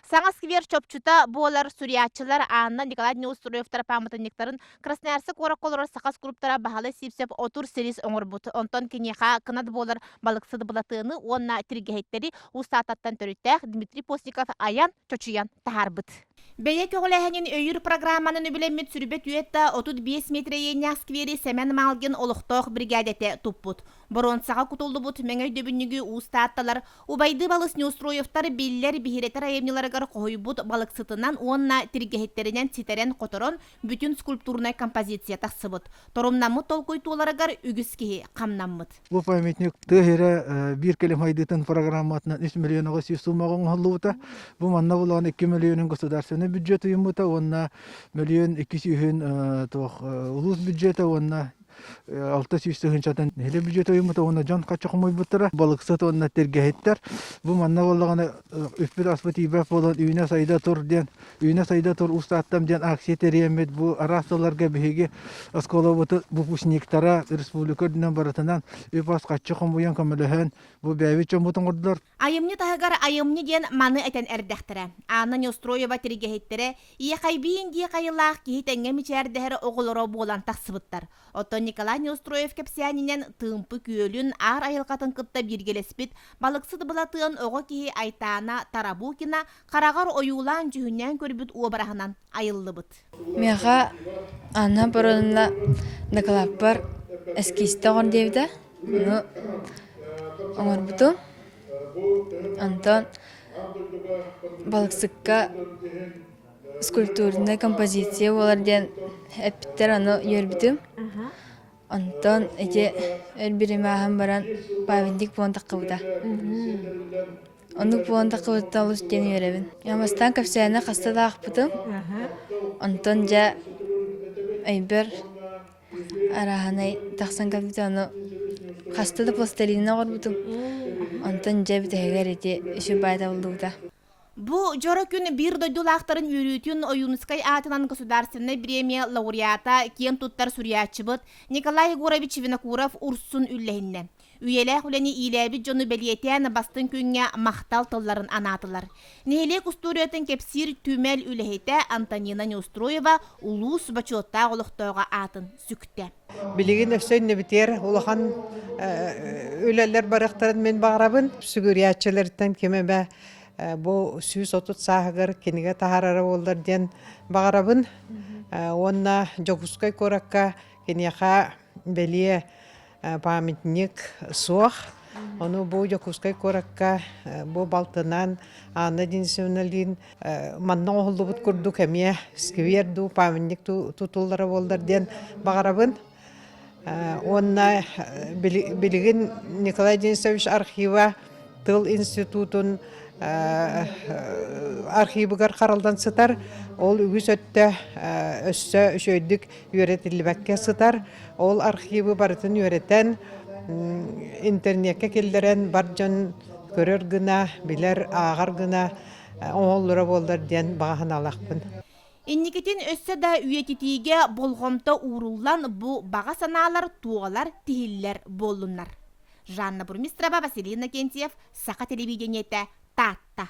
Саҥа сквер чопчута буолар суруйааччылар Анна Николай Неустроевтар пааматынньыктарын Красноярск куоракка олорор саха скульптора Баһылай Сивцев отур сирис оҥорбут. Онтон киниэхэ кынат буолар балыксыт Былатыаны уонна тиргэһиттэри Уус Тааттаттан төрүттээх Дмитрий Постников айан, чочуйан таһаарбыт. Бэйэ көҕүлээһинин өйүүр программанан үбүлэммит сүрбэ түөтта 35 метр иэннээх сквери Сэмэн Малгин олохтоох бригадэтэ туппут. Боруонсаҕа кутуллубут мэҥэ өйдөбүнньүгү Уус Таатталар Убайдыы балыс Неустроевтар биллэр биһирэтэр айымньыларыгар хоһуйбут балыксытынан уонна тиргэһиттэринэн ситэрэн-хоторон бүтүн скульптурнай композиция тахсыбыт. Торумнаммыт толкуй туоларыгар үгүс киһи хамнаммыт. Бу памятник тыа сирэ биир кэлим сайдыытын программатынан 3 миллион 900 суммаҕа оҥоһуллубута. Бу манна булан 2 миллионун государственный бюджет уйуммута уонна миллион 200 туох улуус бюджета уонна 600 тыһыынчатын нэһилиэк бюджета уйуммута уонна дьон хаччы хомуйбуттара. Балыксыт уонна тиргэһиттэр. Бу манна буоллаҕына үппүт-аспыт тиийбэт буолан үүнэ-сайда тур диэн Үүнэ-сайда тур Уус-Тааттам диэн акция тэрийэммит бу араас сылларга биһиги оскуолабыт выпускниктара республика үрдүнэн барытынан үп-ас харчы хомуйан көмөлөһөн бу бэйэбит дьоммут оҥордулар. Айымньы таһыгар айымньы диэн маны этэн эрдэхтэрэ. Анна Неустроева тиригэһиттэрэ Иэхэйбиин диэх айылаах киһи тэҥҥэ мичээрдэһэр оҕолоро буолан тахсыбыттар. Оттон Николай Неустроев кэпсээнинэн Тыымпы күөлүн аар айылҕатын кытта бииргэлэспит балыксыт Былатыан оҕо киһи Айтаана Тарабукина хараҕар ойуулаан-дьүһүннээн көрбүт уобараһынан айыллыбыт. Миэхэ Анна Боронина дакылааппар эскизтэ оҥор диэбитэ. Ону оҥорбутум. Онтон балыксыкка скульптурнай композиция буолар диэн эппиттэр, ону үөрбүтүм. Онтон ити өр бириэмэ ааһан баран памятник буолан таххыбыта. Оннук буолан таххыбыттан олус диэн үөрэбин. Бастаан кэпсээнэ хаста да аахпытым. Онтон дьэ өйбөр арааһынай тахсан кэлбитэ ону хаста да пластилинна оҥорбутум. Онтон дьэ бүтэһигэр ити үчүгэй баай табыллыбыта. Бу дьоро күн биир дойдулаахтарын үөрүүтүн Ойуунускай аатынан государственнай бириэмийэ лауреата, киэн туттар суруйааччыбыт Николай Егорович Винокуров Урсун үллэһиннэ. Үйэлээх үлэни иилээбит дьону бэлиэтээн бастыҥ күҥҥэ махтал тылларын анаатылар. Нэһилиэк устуоруйатын кэпсиир түмэл үлэһитэ Антонина Неустроева улуус бочуоттаах олохтооҕо аатын сүктэ. Билигин өссө иннибитигэр улахан үлэлэр барыахтарын мин баҕарабын. Сүгүрүйээччилэриттэн ким эмэ бу 130 сааһыгар кинигэ таһаарара буоллар диэн баҕарабын. Уонна Дьокуускай куоракка киниэхэ бэлиэ памятник суох. Ону бу Дьокуускай куоракка бу балтынан Анна Денисовналыын манна оҥоһуллубут курдук эмиэ сквер дуу, памятник тутуллара буоллар диэн баҕарабын. Уонна билигин Николай Денисович архива тыл институтун архивыгар хараллан сытар. Ол үгүс өттө өссө үчүгэйдик үөрэтиллибэккэ сытар. Ол архивы барытын үөрэтэн, интернеккэ киллэрэн бар дьон көрөр гына, билэр, ааҕар гына оҥоһуллара буоллар диэн баҕа санаалаахпын. Инникитин өссө да үйэтитиигэ болҕомто ууруллан бу баҕа санаалар туолар, тиһиллэр буоллуннар. Жанна Бурмистрова, Василий Иннокентьев, Саха телевидениетэ, Таатта.